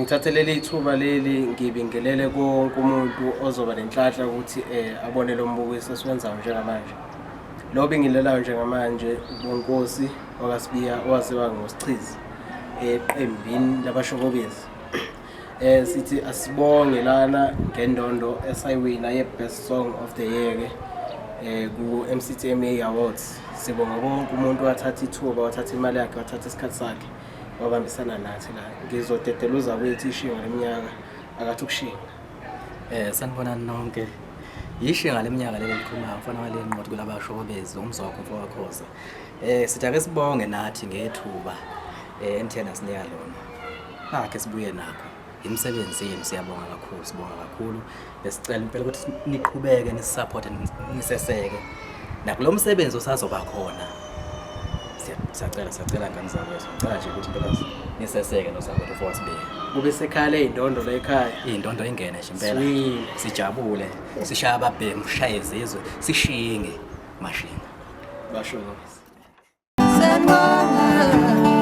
Ngithathe leli thuba leli ngibingelele konke umuntu ozoba nenhlanhla ukuthi abone lo mbukiso esiwenzayo njengamanje. Lo obingelelayo njengamanje uBonkosi wakaSibiya owaziwa ngoSichizi eqembini labashokobezi. Sithi asibonge lana ngendondo esayiwina ye-Best Song of the Year ke ku-MCTMA Awards. Sibonga konke umuntu wathatha ithuba, wathatha imali yakhe, wathatha isikhathi sakhe, wabambisana nathi la. Ngizodedela uzakwethu ishinga leminyaka akathi ukushinga. Sanibonani nonke. Yishinga leminyaka leli elikhulumayo mfana wale nqothi kulabashokobezi umzwakho mfo wakhoza. Sithi ake sibonge nathi ngethuba enithe nasinika lona. Akhe sibuye nakho. Imisebenzi yenu siyabonga kakhulu, sibonga kakhulu. Besicela impela ukuthi niqhubeke nisisupport niseseke. Nakulo msebenzi osazoba khona. Siyacela siyacela ngane zakwethu. Ngicela nje ukuthi impela niseseke nozakwethu mfo wasibiya. Kube sekhala ey'ndondo la ekhaya. Iy'ndondo ingene nje impela. Swile. Sijabule, sishaya ababhemu, sishaye izizwe, sishinge mashinga. Bashokobezi. Sanibonga.